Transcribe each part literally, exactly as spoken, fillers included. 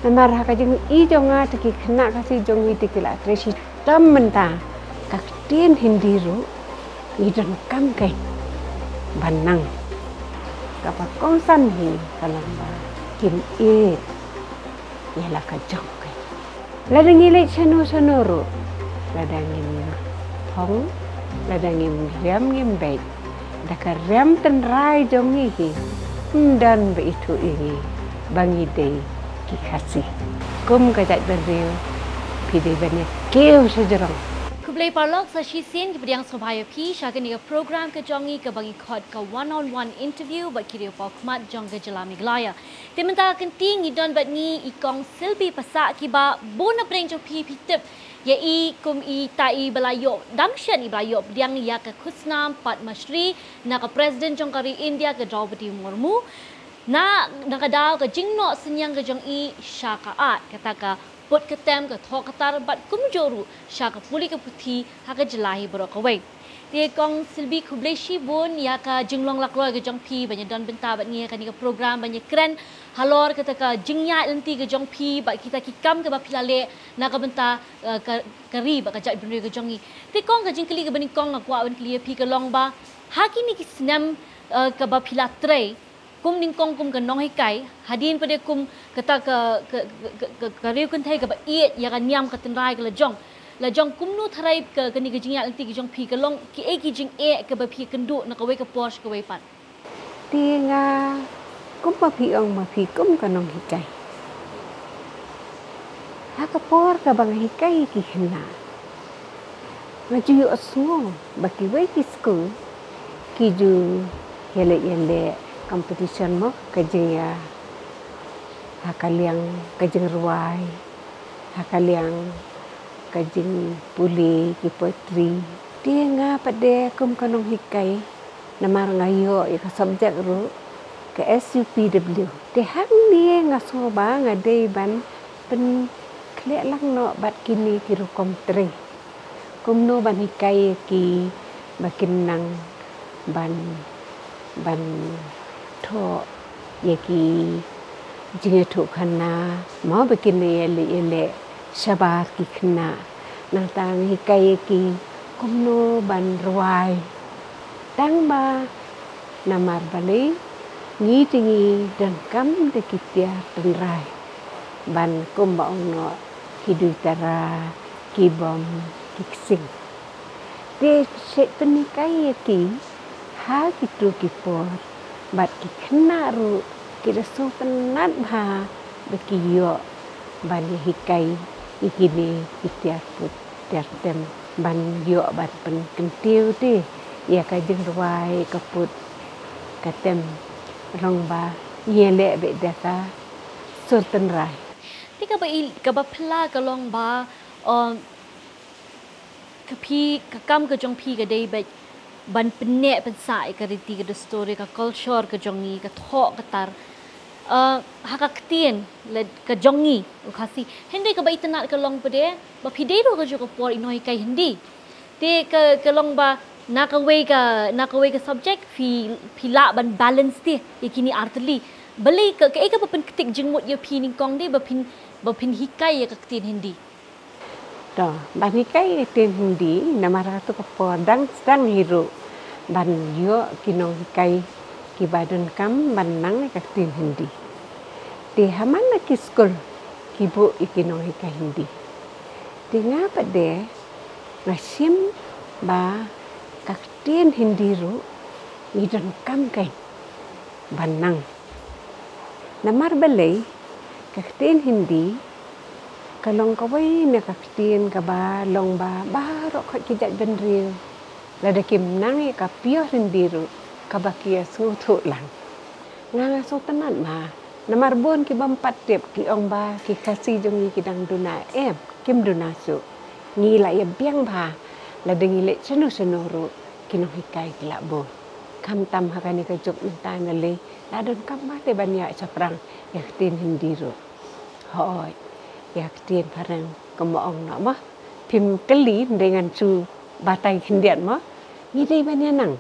Namar ha ka jingïohi jong nga te ki khynnah Khasi jong ngi te ki la trei shitom mynta. Ka ktien Hindi ruh ngi donkam kein ban nang. Kaba kongsan hi ka long ba kim ïeit ïa la ka jong kein. Lada ngi leit shano shano ruh, lada ngim phong, lada ngim riam ngim beit, da ka riam tynrai jong ngi hi, ym don ba ithuh ïa ngi ba ngi dei ki Khasi. Kum ka jaitbynriew phi dei ban ïa kiew shajrong. Khublei paralok, sa shisien ngi pdiang sngewbha ïa phi sha kane ka program ka jong ngi kaba ngi khot ka one on one interview bad ki riew paw khmat jong ka jylla Meghalaya. Te mynta ka kynti ngi don bad ngi i Kong Silby Passah, kiba bun na pdeng jong phi phi tip ïa i kum i ta i ba la ïoh dang shen, i ba la ïoh pdiang ïa ka khusnam Padma Shri na ka President jong ka ri India ka Draupadi Murmu. Na, na ka daw ka jingnoh synñiang ka jong i sha ka art, kata ka put ka tem, ka thoh ka tar bad kumjuh ruh sha ka pule ka puthi ha ka jylla hi baroh kawei. Te Kong Silby, khublei shibun ïa ka jinglong lakroi ka jong phi ban ïa don bynta bad ngi ha kane ka program ban ïa kren halor kata ka jingïaid lynti ka jong phi bad kita ki kam kaba phi la leh na ka bynta, eh, ka, ka ri bad ka jaitbynriew ka jong ngi. Te Kong, ka jingkylli kaba nyngkong nga kwah ban kylli ïa phi ka long ba ha kine ki snem, eh, kaba phi la trei kum nyngkong kum ka nonghikai, hadien pat de kum kata ka, ka, ka, ka, ka riew kynthei kaba ïeit ïa ka niam ka tynrai ka la jong. La jong kumno tharai ka, kane ka jingïaid lynti ka jong phi, ka long kiei ki jingeh kaba phi kynduh na kawei ka por sha kawei pat? Te nga, kumba phi ong ma phi kum ka nonghikai, ha ka por kaba nga hikai ki khynnah, nga ju ïohsngew ba kiwei ki skul ki ju ïaleh ïaleh competition mo, ka jingïa, ha ka liang ka jingrwai, ha ka liang ka jingpule ki poetry. Te nga pat de kum ka nonghikai, namar nga ïoh ïa ka subject ruh ka S U P W. Te hangne nga sngew ba nga dei ban pynkhleh lang noh bad kine ki rukom trei. Kumno ban hikai ïa ki ba kin nang ban, ban thoh ïa ki jingïathuhkhana mo, ba kin ïaleh ïaleh shabar ki khynnah. Nangta nga hikai ïa ki kumno ban rwai. Tang ba namar balei, ngi te ngi donkam da ki tiar tynrai ban, kumba ong noh, ki duitara, ki bom, ki ksing. Te shet pynhikai ïa ki ha kito ki por bad ki khynnah ruh ki da sngewtynnat bha ba ki ïoh ban ïa hikai ïa kine ki tiar put tiar tem, ban ïoh ban pynkyntiew te ïa ka jingrwai, ka put ka tem, long ba ïaleh beit da ka sur tynrai. Te kaba i, kaba phylla ka long ba, um, ka phi, ka kam ka jong phi ka dei beit ban pynneh pynsah ïa ka riti ka dustur, ka culture ka jong ngi, ka thoh ka tar, uh, ha ka ktien la ka jong ngi u Khasi. Hynrei kaba itynnat ka long pat de ba phi dei ruh ha kajuh ka por i nonghikai Hindi. Te ka, ka long ba na kawei ka, na kawei ka subject phi, phi lah ban balance te ïa kine artylli. Balei ka, kaei kaba pynktik jingmut ïa phi nyngkong de ba phin, ba phin hikai ïa ka ktien Hindi? To, ban hikai ïa ka ktien Hindi, namar ha kato ka por dang sdang hi ruh ban ïoh ki nonghikai kiba donkam ban nang ïa ka ktien Hindi. Te ha man la ki skul ki buh ïa ki nonghikai Hindi. Te nga pat de nga shim ba ka ktien Hindi ruh ngi donkam kein ban nang. Namar balei, ka ktien Hindi ka long kawei na ka ktien kaba long ba baroh khoit ki jaitbynriew, lada kim nang ïa ka pure Hindi ruh, kaba ki ïa sngewthuh lang. Nga nga sngewtynnat ma, namar bun ki bym pat tip ki ong ba ki Khasi jong ngi ki dang duna, em, kim duna shuh. Ngi la ïa biang bha, lada ngi leit shano shano ruh ki nonghikai ki la bun. Khamtam ha kane ka juk mynta nalei la donkam bha te ban ïaid shaphrang ïa ka ktien Hindi ruh. Hooid, ïa ka ktien phareng kumba ong noh mo. Phim kylli, hynrei ngan shu batai khyndiat mo. Ngi dei ban ïa nang.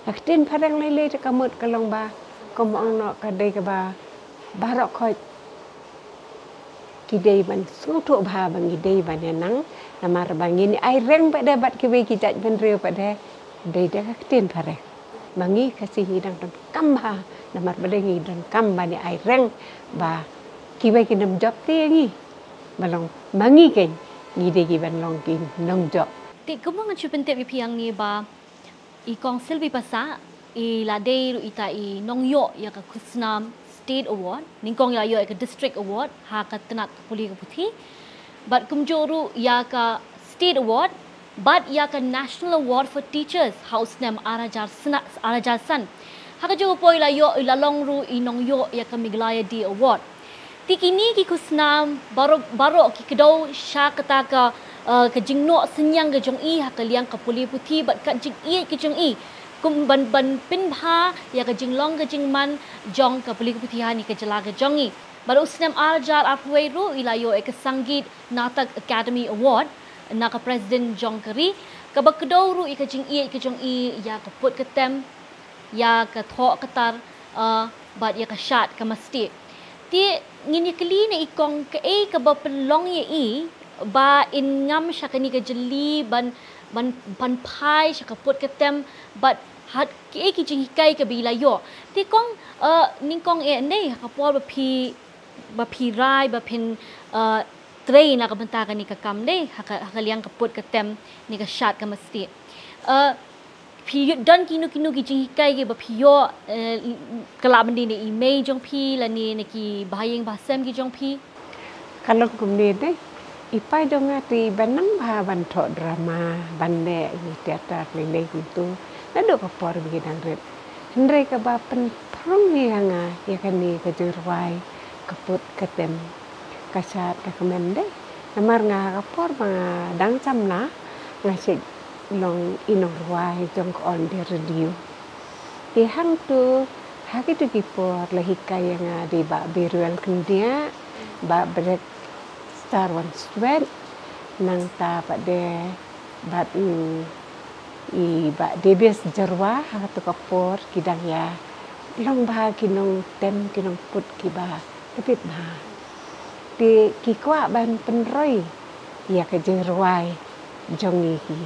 Ka ktien phareng lei lei te ka mut ka long ba, kumba ong noh, ka dei kaba baroh khoit Ki dei ban sngewthuh bha ba ngi dei ban ïa nang, namar ba ngin ai reng pat de bad kiwei ki jait bynriew pat de, dei da ka ktien phareng. Ba ngi Khasi ngi dang donkam bha, namar ba dei ngi donkam ban ïa ai reng ba kiwei kin ym jop te ïa ngi. Ba long ma ngi keiñ ngi dei ki ban long ki nongjop. Te kumno ngan shu pyntip ïa phi hangne ba i Kong Sylvie Passah i la dei ruh ita i nongïoh ïa ka khusnam State Award, nyngkong i la ïoh ïa ka District Award ha ka tnat ka pule ka puthi, bad kumjuh ruh ïa ka State Award bad ïa ka National Award for Teachers ha u snem ar hajar sna-, ar hajar san. Ha kajuh ka por i la ïoh, i la long ruh i nongïoh ïa ka Meghalaya Day Award. Te kine ki khusnam baroh, baroh ki kdew sha kata ka, eh, ka jingnoh synñiang ka jong i ha ka liang ka pule puthi bad ka jingïeit ka jong i kum ban, ban pynbha ïa ka jinglong ka jingman jong ka pule ka puthi ha kane ka jylla ka jong i. Bad u snem ar hajar arphew wei ruh i la ïoh ïa ka Sangeet Natak Akademi Award na ka President jong ka ri, kaba kdew ruh ïa ka jingïeit ka jong i ïa ka put ka tem, ïa ka thoh ka tar, eh, bad ïa ka shad ka masteh. Te ngin ïa kylli na i Kong kaei kaba pynlong ïa i ba in ngam sha kane ka jylli ban, ban, ban phai sha ka put ka tem bad ha kaei ki jinghikai kaba i la ïoh. Te Kong, eh, nyngkong eh ndei ha ka por ba phi, ba phi rai, ba phin, eh, trei na ka bynta kane ka kam ndei ha ka, ha ka liang ka put ka tem ne ka shad ka masteh. Eh, phi don kino kino ki jinghikai kiba phi ïoh, eh, ka lah ban dei na i mei jong phi lane na ki bahaïing bahasem ki jong phi? Ka long kumne dei, i pa jong nga te i ba nang bha ban thoh drama, ban leh ïa ki theater lei lei kumtu naduh ka por ba ngi dang rit. Hynrei kaba pynphrang hi ha nga ïa kane ka jingrwai ka put ka tem, ka shad ka kmen dei. Namar nga ha ka por ba nga dang samla nga shait long i nongrwai jong ka All India Radio. Te hangtu ha kitu ki por la hikai ïa nga da i Bah Biruel Khyndiah, Bah Black Star Wanswet, nangta pat de bad, mm, i Bah Davis Jyrwa. Ha katu ka por ki dang ïa long bha ki nongtem ki nongput kiba tbit bha. Te ki kwah ban pynroi ïa ka jingrwai jong ngi ki.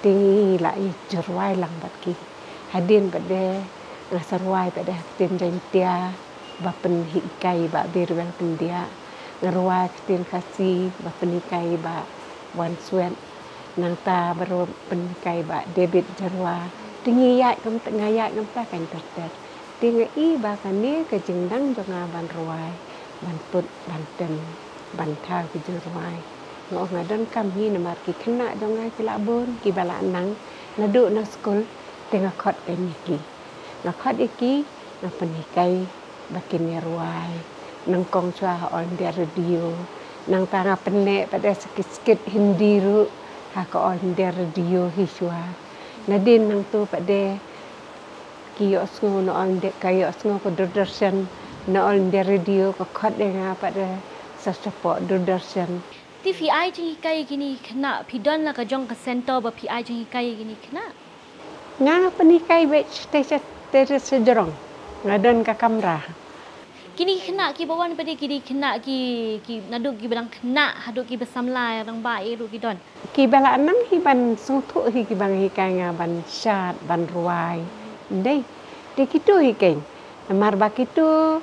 Te ngi la ïa jingrwai lang bad ki. Hadien pat de nga sa rwai pat de ha ktien Jaiñtia ba pynhikai Bah Biruel Khyndiah, nga rwai ha ktien Khasi ba pynhikai Bah Wanswet, nangta ba rwai pynhikai Bah David Jyrwa. Te ngi ïaid kumta, nga ïaid kumta keiñ ter ter. Te nga i ba kane ka jingnang jong nga ban rwai, ban put, ban tem, ban thaw ki jingrwai, nga ong nga donkam hi namar ki khynnah jong nga ki la bun kiba la nang naduh na skul, te nga khot keiñ ïa ki. Nga khot ïa ki, nga pynhikai ba kin ïa rwai, nyngkong shuwa ha All India Radio, nangta nga pynleh pat de sa ki skit Hindi ruh ha ka All India Radio hi shuwa. Nadien nangtu pat de ki ïohsngew na All India, ka ïohsngew ka Doordarshan na All India Radio, ka khot ïa nga pat de sa shapoh Doordarshan. Te phi ai jinghikai ïa kine ki khynnah, phi don la ka jong ka center ba phi ai jinghikai ïa kine ki khynnah? Nga, nga pynhikai beit sha, sha, sha, sha jrong. Nga don ka kamra. Kine ki khynnah kiba wan pat de ki dei khynnah ki, ki naduh kiba dang khynnah haduh kiba samla rangbah eh ruh ki don? Kiba la nang hi ban sngewthuh hi kiba nga hikai nga ban shad ban rwai. Dei. Te kitu hi keiñ. Namar ba kitu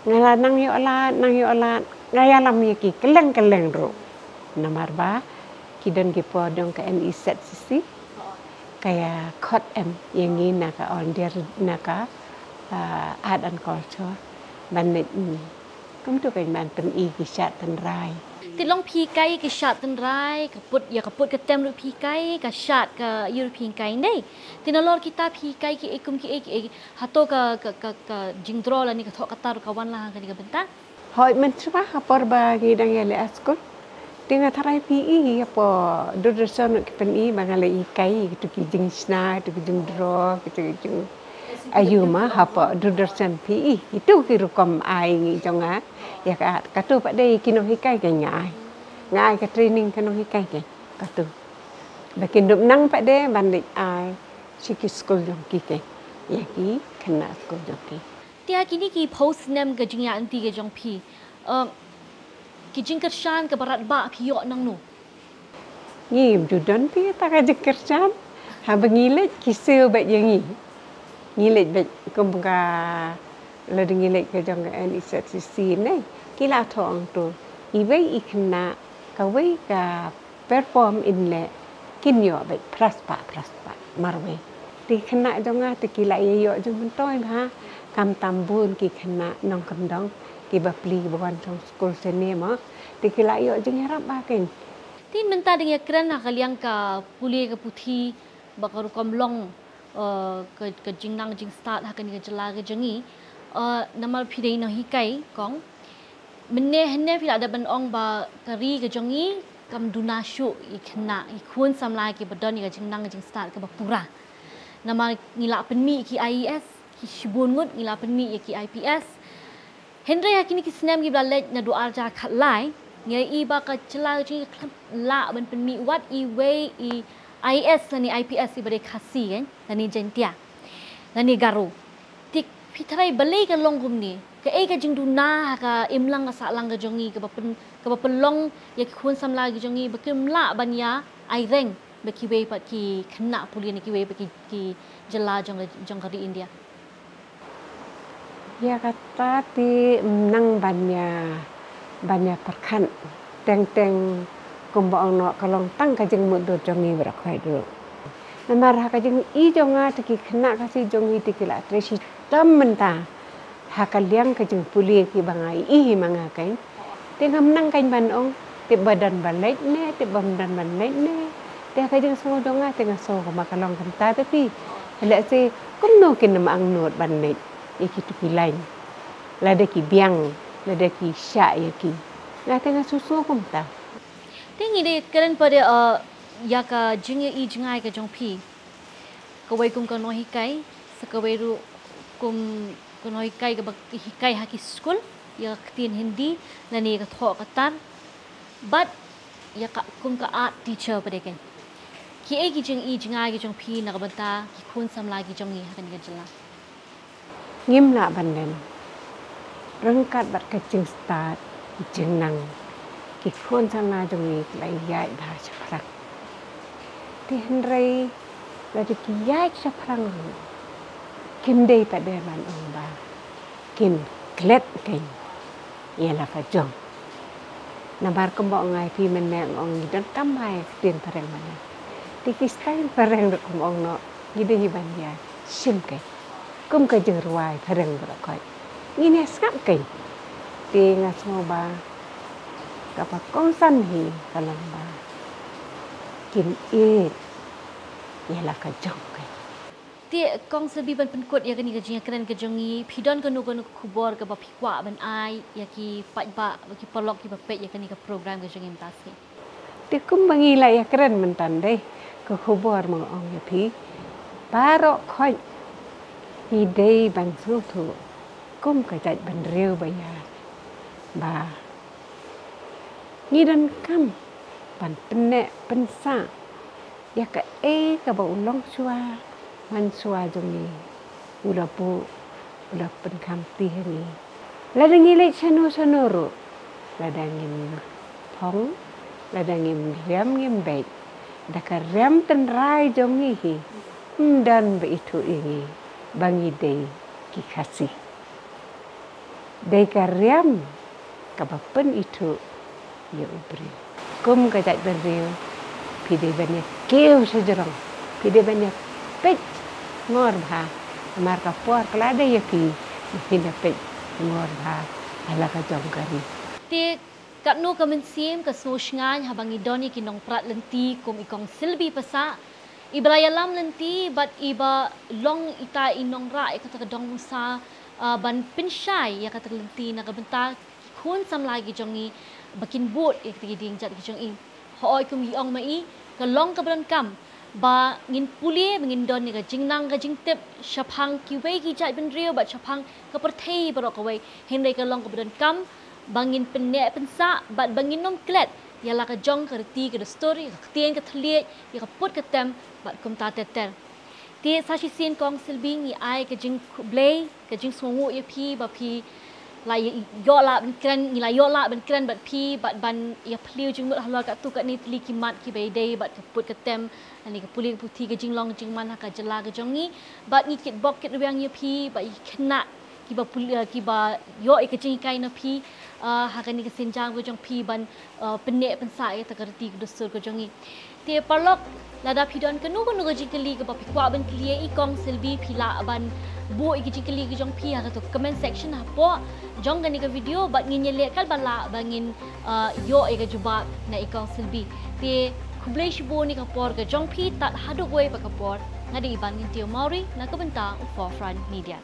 nga la nang ïoh lad, nang ïoh lad, nga ïalam ïa ki kylleng kylleng ruh. Namar ba ki don ki por jong ka N E Z C C ka ïa khot em ïa ngi na ka All India, na ka, ah, Art and Culture ban leit, mm, kumtu keiñ ban pyni ki shad tynrai. Te long phi hikai ki shad tynrai, ka put, ïa ka put ka tem ruh phi hikai, ka shad ka ïa ruh phi hikai, dei? Te nalor kita phi hikai kiei kum kiei kiei, hato ka, ka, ka, ka jingdro lane ka thoh ka tar ruh ka wan la ha kane ka bynta? Hooid, mynshuwa ha por ba ngi dang ïaleh ha skul, te nga tharai phi i hapoh Doordarshan ruh ki pyni ba nga la hikai kitu ki jingshna, kitu ki jingdro, kitu ki jing, aïu ma hapoh Doordarshan phi i kitu ki rukom ai ngi jong nga ïa ka art. Katu pat de ki nonghikai keiñ nga ai, nga ai ka training ki nonghikai keiñ katu. Ba kin dup nang pat de ban leit ai sha ki skul jong ki keiñ, ïa ki khynnah skul jong ki. Te ha kine ki phew snem ka jingïaid lynti ka jong phi, eh, Ki jingkyrshan kaba radbah phi ïoh nangno? Ngim ju don phi ta ka jingkyrshan. Haba ngi leit ki siew beit ïa ngi. Ngi leit beit kum ka, lada ngi leit ka jong ka N E Z C C ne, ki la thoh ong to, iwei i khynnah kawei ka perform in leh, kin ïoh beit phra spah phra spah marwei. Te khynnah jong nga te ki la ïa ïoh jingmyntoi bha. Khamtam bun ki khynnah nongkyndong kiba plie ba wan shong skul sene mo, te ki la ïoh jingïarap bha kein. Te mynta dang ïakren ha ka liang ka pule ka puthi, ba ka rukom long, eh, ka, ka jingnang jingstad ha kane ka jylla ka jong ngi. Eh, namar phi dei nonghikai, kong. Mynne hynne phi la dep ban ong ba ka ri ka jong ngi kam duna shuh ïa khynnah, ïa khun samla kiba don ïa ka jingnang jingstad kaba pura. Namar ngi la pynmih ki I A S, ki shibun ngut ngi la pynmih ïa ki I P S. Hynrei ha kine ki snem kiba la leit naduh ar hajar khatlai, ngi ïohi ba ka jylla ka jong ngi ka khlem lah ban pynmih wat iwei i I A S lane I P S iba dei Khasi, kan, lane Jaiñtia, lane Garo. Te phi tharai balei ka long kumne? Kaei ka jingduna ha ka imlang ka sahlang ka jong ngi kaba pyn, kaba pynlong ïa ki khun samla ki jong ngi ba kim lah ban ïa aireng bad kiwei pat ki khynnah pule na kiwei pat ki, ki jylla jong ka, jong ka ri India? Ïa kata te ym nang ban ïa, ban ïa pyrkhat teng teng, kumba ong noh, ka long tang ka jingmutdur jong ngi baroh khoit ruh. Namar ha ka jingïohi jong nga te ki khynnah Khasi jong ngi te ki la trei shitom mynta ha ka liang ka jingpule kiba nga ïohi ma nga kein. Te ngam nang kein ban ong tip ba don ban leit ne, tip bym don ban leit ne. Te ha ka jingsngew jong nga te nga sngew kumba ka long kumta te phi. Lehse kumno kin ym angnud ban leit ïa kitu ki line, lada ki biang, lada ki shah ïa ki. Nga te nga sngew kumta. Te ngi dei kren pat de, eh, ïa ka jingïohi jngai ka jong phi, kawei kum ka nonghikai, sa kawei ruh kum ka nonghikai kaba hikai ha ki skul ïa ka ktien Hindi lane ïa ka thoh ka tar, bad ïa ka kum ka art teacher pat de kein. Kiei ki jingïohi jngai ki jong phi na ka bynta ki khun samla ki jong ngi ha kane ka jylla? Ngim lah ban len ryngkat bad ka jingstad jingnang. Ki khun samla jong ngi ki la ïaid bha shaphrang. Te hynrei lada ki ïaid shaphrang ruh, kim dei pat de ban ong ba kin klet kein ïa la ka jong. Namar kumba ong ai phi mynne, ong ngi donkam bha ïa ka ktien phareng mane. Te ki style phareng ruh kum ong noh, ngi dei hi ban ïa shim kein kum ka jingrwai phareng baroh khoit. Ngin ïa sngap kein. Te nga sngew ba kaba kongsan hi ka long ba kin ïeit ïa la ka jong kein. Te Kong Selby, ban pynkut ïa kane ka jingïakren ka jong ngi, phi don kano kano ka khubor kaba phi kwah ban ai ïa ki paidbah, ki paralok kiba peit ïa kane ka program ka jong ngi mynta sngi? Te kumba ngi la ïakren mynta dei, ka khubor ma nga ong ïa phi, baroh khoit ngi dei ban sngewthuh kum ka jaitbynriew ba ïaid, ba ngi donkam ban pynneh pynsah ïa kaei kaba u longshuwa manshuwa jong ngi u la buh, u la pynkhamti ha ngi. Lada ngi leit shano shano ruh, lada ngim phong, lada ngim riam ngim beit, da ka riam tynrai jong ngi hi, ym don ba ithuh ïa ngi ba ngi dei ki Khasi. Dei ka riam kaba pynithuh ïa u briew. Kum ka jaitbynriew, phi dei ban ïa kiew shajrong, phi dei ban ïa peit ngor bha. Namar ka por ka la dei ïa phi, phin ïa peit ngor bha ha la ka jong ka ri. Te katno ka mynsiem ka sngewsngaiñ haba ngi don ïa ki nongprat lynti kum i Kong Selby Passah, iba la ïalam lynti bad iba long ita i nongrah ïa kata ka dong nongsa, ah, ban pynshai ïa kata ka lynti na ka bynta ki khun samla ki jong ngi ba kin bud ïa kata ki dieng jat ki jong i. Hooid, kum i ong ma i, ka long kaba donkam ba ngin pule, ba ngin don ïa ka jingnang ka jingtip shaphang kiwei ki jaitbynriew bad shaphang ka pyrthei baroh kawei. Hynrei ka long kaba donkam ba ngin pynneh pynsah bad ba ngin ym klet ïa la ka jong ka riti ka dustur, ïa ka ktien ka thylliej, ïa ka put ka tem bad kumta ter ter. Te sa shisien Kong Selby, ngi ai ka jingkhublei, ka jingsngewnguh ïa phi ba phi la ïoh lah ban kren, ngi la ïoh lah ban kren bad phi bad ban ïa plie jingmut halor katto katne tylli ki mat kiba ïadei bad ka put ka tem, lane ka pule ka puthi, ka jinglong jingman ha ka jylla ka jong ngi. Bad ngi kitbok kitrwiang ïa phi bad ïa ki khynnah kiba pule, kiba ïoh ïa ka jinghikai na phi ha kane ka sienjam ka jong phi ban pynneh pynsah ïa kata ka riti ka dustur ka jong ngi. Te paralok, lada phi don kano kano ka jingkylli kaba phi kwah ban kylli ïa i Kong Silbi, phi lah ban buh ïa ka jingkylli ka jong phi ha kato ka comment section hapoh jong kane ka video bad ngin ïaleh katba lah ba ngin ïoh ïa ka jubab na i Kong Silbi. Te khublei shibun ïa ka por ka jong phi tad haduh kawei pat ka por. Nga dei i Bangintieh Mawrie na ka bynta u Forefront Media.